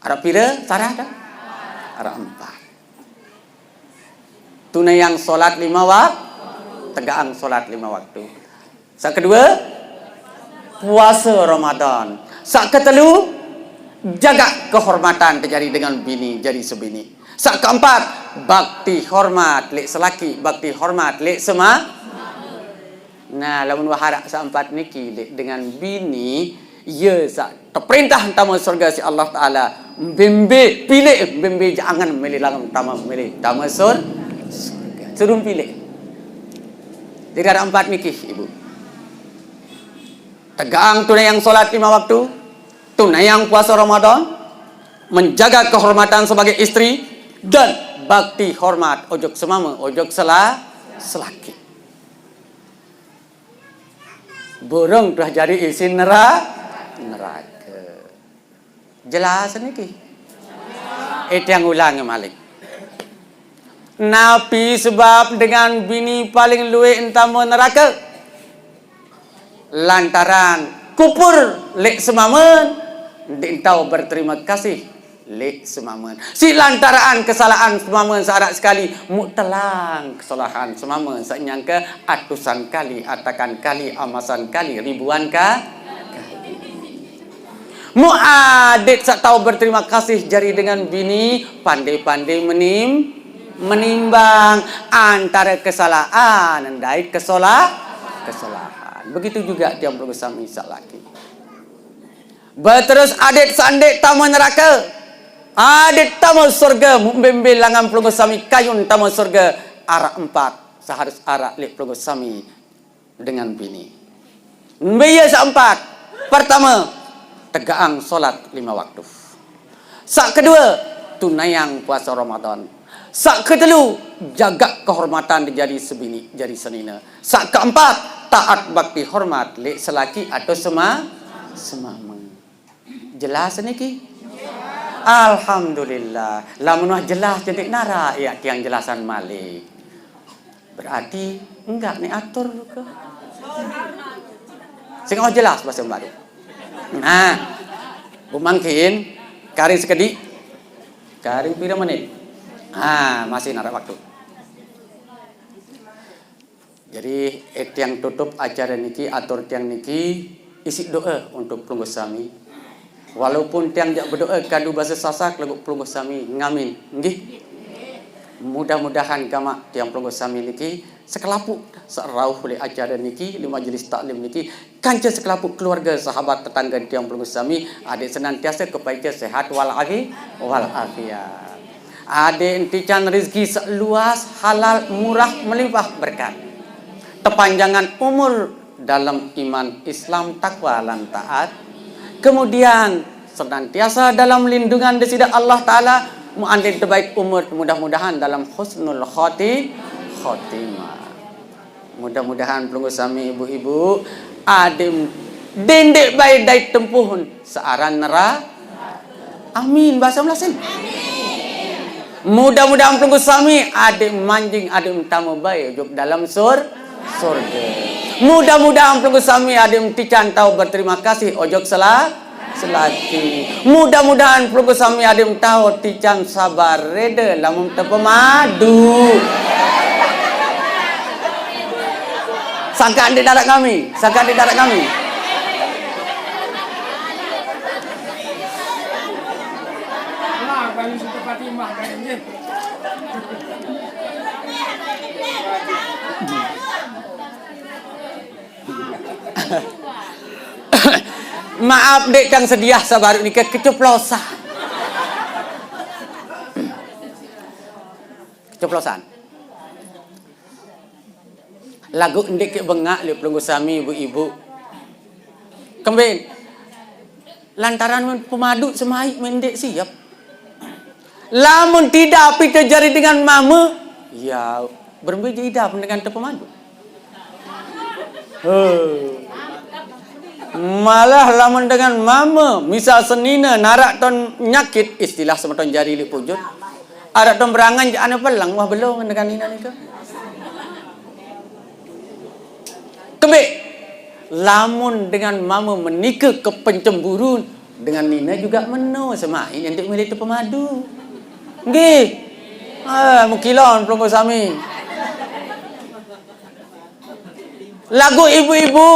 Araq pire syarat? Araq empat. Tunaiang solat lime wak-, tegaqang solat lime waktu. Saq kedue, puase Ramadan. Saq ketelu, jagaq kehormatan tejari dengan bini, jari sebini. Saq keempat, bakti hormat leq selaki, bakti hormat leq sema-, Nah, lamun wah araq saq empat niki leq dengan bini, ye saq teperintah tame sorge siq Allah Taala, mbe-mbe pilih, mbe-mbe jangan mele langan tame, mele tame sur-, sorge. Suruh pilih. Jadi araq empat niki, Ibu. Tegaqang tunaiang solat lime waktu, tunaiang puase Ramadan, menjaga kehormatan sebagai istri, dan bakti hormat ojok semame, ojok sela-, selaki. Burung tuah jari isin nera-, nerake. Jelas niki? Eh, tiang ulang malik. Napi sebab dengan bini paling lueq entame nerake? Lantaran kupur leq semamen, ndeq tao berterima kasih leq semamen. Siq lantaran kesalahan semamen saq araq sekali, muq telang kesalahan semamen saq nyangke atusan kali, atakan kali, amasan kali, ribuan ka-, kali. Muq adeq saq tao berterima kasih jari dengan bini, pandai-pandai menim-, menimbang antare kesalahan dait kesola-, kesalahan. Begitu juga tiang pelungguh sami saq laki. Beterus adeq saq ndeq tame nerake, adeq tame sorge, muq mbe-mbe langan pelungguh sami kayun tame sorge, araq empat saq harus araq leq pelungguh sami dengan bini. Mbe ie saq empat? Pertame, tegaqang solat lime waktu. Saq kedue, tunaiang puase Ramadan. Saq ketelu, jagaq kehormatan jari sebini, jari senine. Saq keempat, taat bakti hormat leq selaki atau sema-, semame. Jelas niki? Alhamdulillah. Lamun wah jelas jentik nara, ya tiang jelasan malik. Berarti enggak nih atur ke? Sing oh jelas bahasa baru. Nah, Bu mangkin, karing sekediq. Karing pira menit? Ah, masih narak waktu. Jadi, eh, tiang tutup acara niki, atur tiang niki, isi doa untuk pelungguh sami. Walaupun tiang jak bedoa kadu bahasa Sasak lagu pelungguh sami ngamin, nggih. Mudah-mudahan gamak tiang pelungguh sami niki sekelapuk saq rauh leq acara niki, leq majelis taklim niki, kance sekelapuk keluarga, sahabat, tetangga tiang pelungguh sami, adeq senantiase kepaice sehat wal afi-, wal afiat. Adeq ntican rezeki saq luas, halal, murah, melimpah berkat. Tepanjangan umur dalam iman, Islam, takwa, lan taat. Kemudian, senantiasa dalam lindungan Deside Allah Taala, muandin tebaik umur, mudah-mudahan dalam husnul khoti-, khotimah. Mudah-mudahan pelungguh sami ibu-ibu, adeq dendeq bae dait tempuh searan nera-, amin. Bahasa Melayu. Mudah-mudahan pelungguh sami adeq manjing, adeq tame bae ojok dalam sur-, surga. Mudah-mudahan pelungguh sami adeq tican tao berterima kasih ojok sela-, selaki. Mudah-mudahan pelungguh sami adeq tao tican sabar reda lamun tepemadu. Sangkaq ndeq daraq kami, sangkaq ndeq daraq kami. Nah, kami suka Fatimah, kami nggih. Maaf, ndeq tiang sediah sabaruq nike keceplosan. Keceplosan. Laguq ndeq keq bengaq leq pelungguh sami ibu-ibu. Kembeq? Lantaran men pemadu semaiq men ndeq siep. Lamun tidak pite jari dengan mame, ya, berembe je idap dengan tepemadu? Huh. Malah lamun dengan mame, misal senine naraq ton nyakit, istilah semeton jari leq pujut, araq ton berangen je ane peleng, wah, belong dengan nine nike. Kembeq? Lamun dengan mame menike kepencemburun, dengan nine juga meno semaiq ndeq mele tepemadu. Nggih. Ah, mukilon pelungguh sami. Laguq ibu-ibu,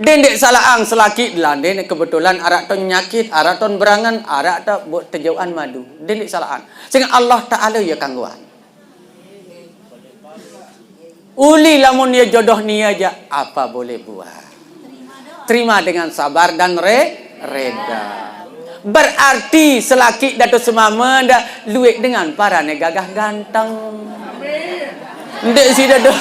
dendeq salaqang selaki delande ne kebetulan araq ton nyakit, araq ton berangen, araq te-, bu-, tejauqan madu. Dendeq salaqang. Sengaq Allah Taala ye kanggoan. Uli lamun ye jodoh nie jaq, apa boleh buat. Terima dengan sabar dan re-, reda. Berarti selaki dato semame ndeq lueq dengan parane gagah ganteng. Ndeq side do.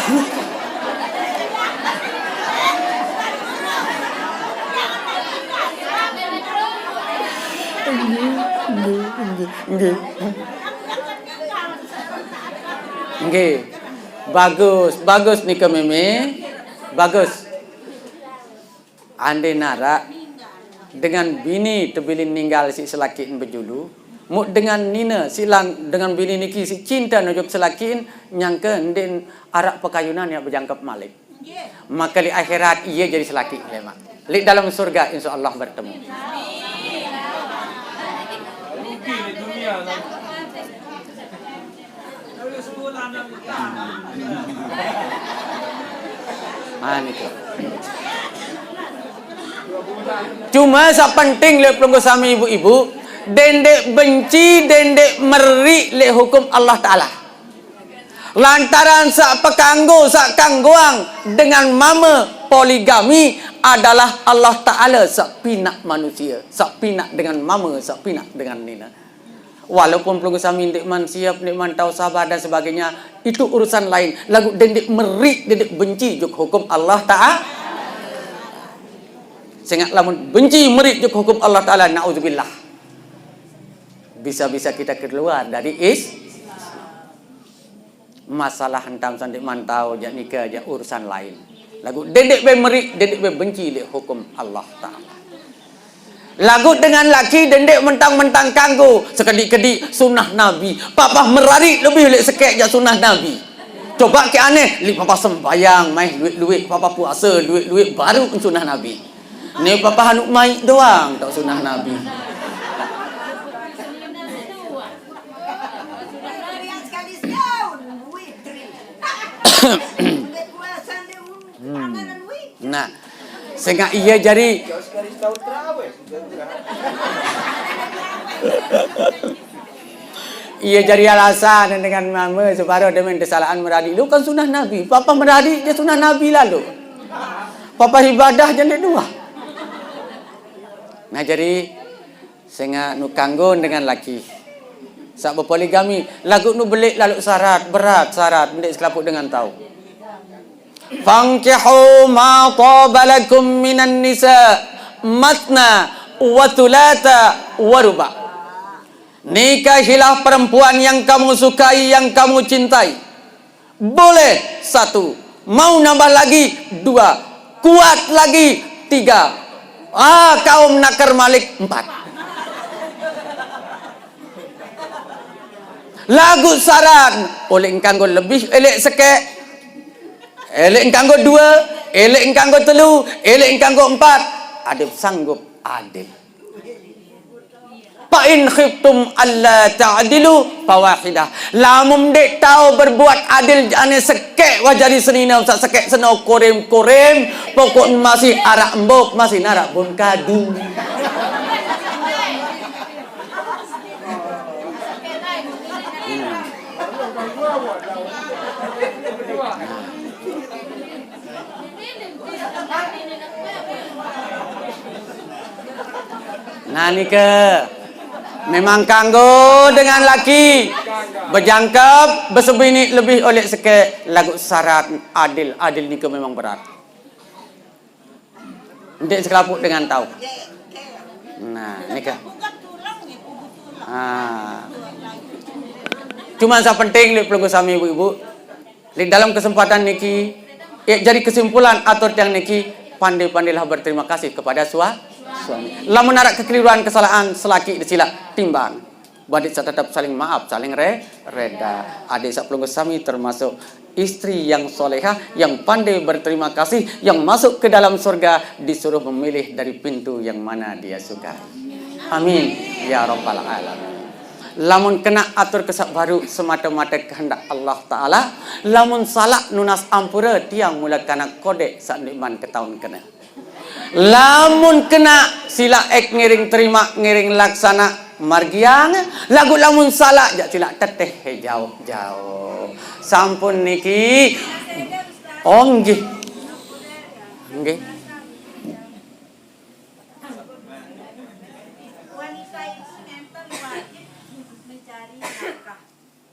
Nggih. Bagus, bagus nike meme. Bagus. Ande naraq dengan bini tebilin ninggal siq selakiqn bejulu, muq dengan nine siq lan-, dengan bini niki siq cinte ojok selakiqn, nyangke ndeqn araq pekayunan yaq bejangkep malik. Make leq akhirat ie jari selakiq lemaq. Leq dalem surga insyaallah bertemu. Ah, niki. Cuma saq penting leq pelungguh sami ibu-ibu, dendeq benci, dendeq meriq leq hukum Allah Taala. Lantaran saq pekanggo, saq kanggoang dengan mame poligami adalah Allah Taala saq pinaq manusie, saq pinaq dengan mame, saq pinaq dengan nine. Walaupun pelungguh sami ndeqman siep, ndeqman tao sabar dan sebagainya, itu urusan lain. Laguq dendeq meriq, dendeq benci juk hukum Allah Taala. Sengaq lamun benci meriq juk hukum Allah Taala, naudzubillah. Bisa-bisa kita keluar dari is-, Masalah entan saq ndeqman tao jaq nike jaq urusan lain. Laguq dendeq bae meriq, dendeq bae benci leq hukum Allah Taala. Laguq dengan laki dendeq mentang-mentang kanggo, sekediq-kediq sunah Nabi. Papah merariq lebih leq sekeq jaq sunah Nabi. Coba ke aneh, leq papah sembayang, maeh lueq-lueq, papah puase lueq-lueq, baruq sunah Nabi. Ne papah anuq maiq doang tao sunah Nabi. Hmm. Nah, Sengak iya jari. Iya jari alasan dengan mama separo demen kesalahan meradi. Lu kan sunah Nabi. Papa meradi je sunah Nabi lalu. Papa ibadah je ndeq dua. Nah, jari sengaq nu kanggo dengan laki saq bepoligami, laguq nu beleq laluq syarat, berat syarat, ndeq sekelapuq dengan tao. Fankihu ma taba lakum minan nisa matna wa thulatha wa ruba. Nikahilah perempuan yang kamu sukai, yang kamu cintai. Boleh satu, mau nambah lagi dua, kuat lagi tiga. Ah, kaum nakar malik empat. Laguq syarat, oleh engkanggo lebih eleq sekeq, eleq engkanggo due, eleq engkanggo telu, eleq engkanggo empat. Adeq sanggup adeq. Fa in khiftum alla ta'dilu fawahidah. Lamun ndeq tao berbuat adil jane sekeq wah jari senine saq sekeq seno korem-korem, pokok masih araq embok, masih naraq bun kadu. Nah, nike memang kanggo dengan laki. Bejangkep, besebini lebih oleq sekeq, laguq syarat adil. Adil nike memang berat. Ndeq sekelapuq dengan tao. Nah, nike. Ah. Cuman saq penting leq pelungguh sami, ibu-ibu, leq dalem kesempatan niki, ya, jari kesimpulan atur tiang niki, pandai-pandailah berterima kasih kepada sua-, suami. Lamun araq kekeliruan, kesalahan, selaki silaq timbang. Badiq saq tetep saling maaf, saling re-, reda. Adeq saq pelungguh sami termasuk istri yang solehah, yang pandai berterima kasih, yang masuk ke dalam surga disuruh memilih dari pintu yang mana dia sukai. Amin ya rabbal alamin. Lamun kena atur ke saq baruq semata-mata kehendak Allah Taala, lamun salaq nunas ampure tiang mule kanak kodeq saq ndeqman ketaun kene. Lamun kena, silaq ek ngiring terimaq, ngiring laksana margiang, laguq lamun salaq, jaq silaq teteh jaoq-jaoq. Sampun niki. Oh, nggih. Nggih. Wanita itu nenten wajib mencari nafkah.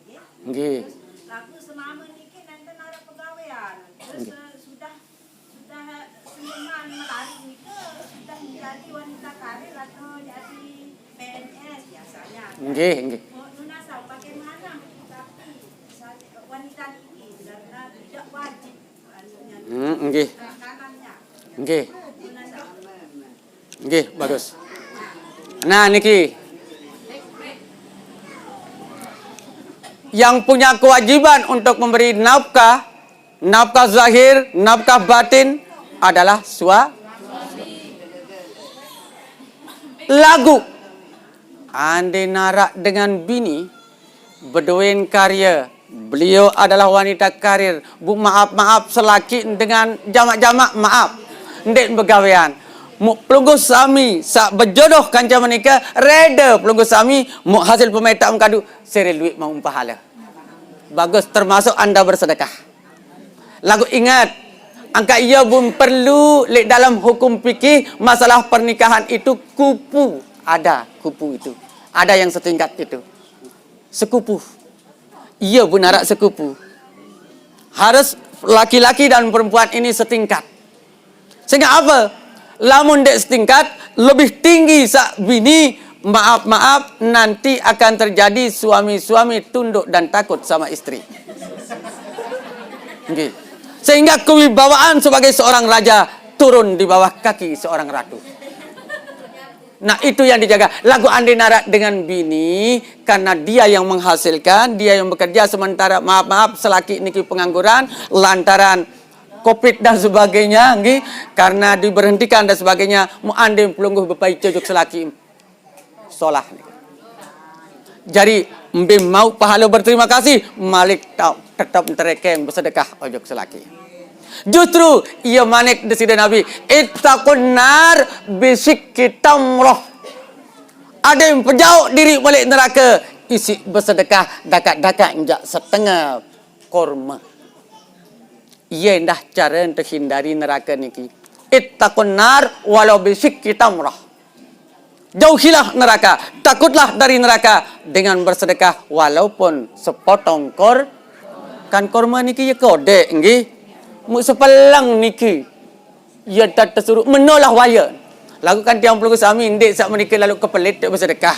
Nggih. Nggih. Terus laguq semame niki nenten araq pegawean. Terus, nggih, eh, sudah, sudah seniman melari nike sudah menjadi wanita karir atau jadi P N S biasanya. Nggih, nggih. Mau nunas bagaimana menyikapi misalnya wanita niki karena tidak wajib anunya, hmm, nggih, kanannya. Nggih. Nunas. Nggih, bagus. Nah, niki. Yang punya kewajiban untuk memberi nafkah, nafkah zahir, nafkah batin adalah sua-, laguq. Ande naraq dengan bini, bedoen karye, beliau adalah wanita karir. Bu, maaf-maaf, selaki dengan jamaq-jamaq, maaf. Ndeq begawean. Muq pelungguh sami saq bejodoh kance menike, rede pelungguh sami, muq hasil pemetak mengkadu, sere lueq mauq pahale. Bagus, termasuk anda bersedekah. Laguq inget, angkaq ie bun perlu leq dalem hukum fikih masalah pernikahan itu kupu. Ada kupu itu. Ada yang setingkat itu. Sekupu. Iya, bun araq sekupu. Harus laki-laki dan perempuan ini setingkat. Sehingga apa? Lamun ndeq setingkat, lebih tinggi saq bini, maaf-maaf, nanti akan terjadi suami-suami tunduk dan takut sama istri. Nggih. Sehingga kewibawaan sebagai seorang raja turun di bawah kaki seorang ratu. Nah, itu yang dijaga. Laguq ande naraq dengan bini, karena dia yang menghasilkan, dia yang bekerja, sementara, maaf-maaf, selaki niki pengangguran, lantaran covid dan sebagainya, nggih, karena diberhentikan dan sebagainya, muq ande pelungguh bepaice ojok selaki. Solah. Jari, mbe mauq pahale berterima kasih, malik tao tetep nterekeng besedekah ojok selaki. Justru, iya manik Deside Nabi, "Ittaqun nar bisyikki tamrah." Ada yang pejauk diri balik neraka, isik bersedekah dakak-dakak injak setengah korma. Iya endah cara untuk hindari neraka niki. "Ittaqun nar walau bisyikki tamrah." Jauhilah neraka, takutlah dari neraka dengan bersedekah walaupun sepotong kor-, kan korma niki ya kodek, nggih. Mu sepelang niki. Ya tak tersuruh menolah waya. Lagu kan tiang pelunggu sami, ndik sak menika lalu kepelit tak bersedekah.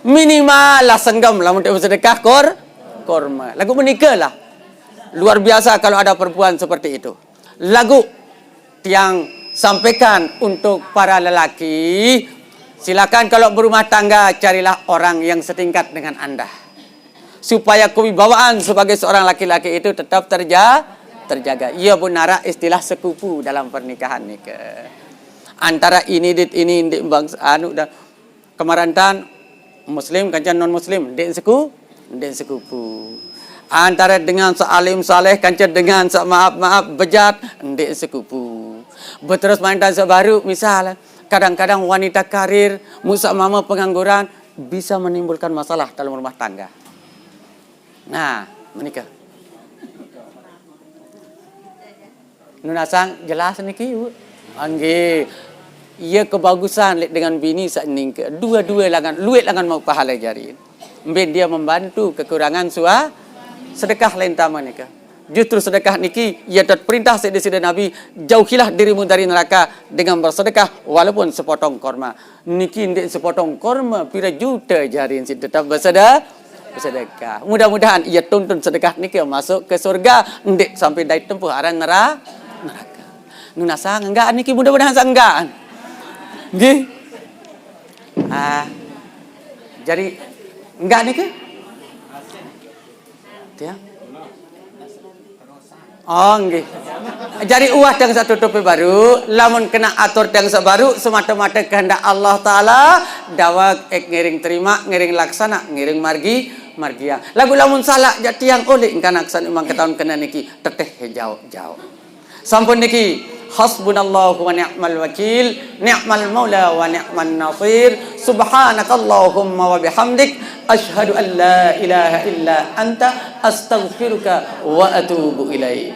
Minimal lah senggam lah untuk bersedekah kor-, korma. Lagu menika lah. Luar biasa kalau ada perempuan seperti itu. Lagu tiang sampaikan untuk para lelaki, silakan kalau berumah tangga carilah orang yang setingkat dengan anda. Supaya kewibawaan sebagai seorang laki-laki itu tetap terja-, terjaga. Iya bu narak istilah sekupu dalam pernikahan nika. Antara ini dit ini indik bangsa anu dah kemarantan muslim kanca non muslim, ndik seku, ndik sekupu. Antara dengan sealim saleh kanca dengan semaaf-maaf bejat, ndik sekupu. Beterus mantan sebaru misal, kadang-kadang wanita karir, musa mama pengangguran, bisa menimbulkan masalah dalam rumah tangga. Nah, menikah. Nunasang jelas niki, Bu. Angge. Iya kebagusan lek dengan bini sak ningke. Dua-dua langan, luit langan mau pahala jari. Mben dia membantu kekurangan sua sedekah lentama nika. Justru sedekah niki ia dat perintah sik Deside Nabi, "Jauhilah dirimu dari neraka dengan bersedekah walaupun sepotong korma." Niki ndik sepotong korma pira juta jari sik tetap bersede-, bersedekah. Mudah-mudahan ia tuntun sedekah niki masuk ke surga, ndik sampai dai tempuh aran nera-, neraka. Nunasang enggak niki mudah-mudahan enggak. Nggih. Ah. Jadi enggak niki? Tiang. Oh, nggih. Jadi uah tiang satutupi baru, lamun kena atur tiang sabaru semata-mata kehendak Allah Taala, daweg ek ngiring terima, ngiring laksana, ngiring margi, margiang. Lagu lamun salah ja tiang oleh engkan aksan imang ketaun kena niki teteh jauh-jauh. Sampun niki, hasbunallahu wa ni'mal wakil, ni'mal maula wa ni'man nasir. Subhanakallahumma wa bihamdik, asyhadu an la ilaha illa anta, astaghfiruka wa atubu ilaik.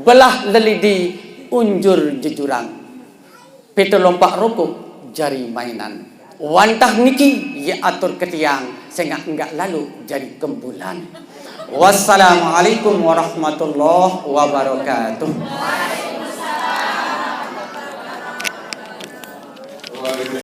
Belah lelidi unjur jejurang. Pita lompak rokok jari mainan. Wantah niki ya atur ketiang sengak enggak lalu jari kembulan. Wassalamualaikum warahmatullahi wabarakatuh.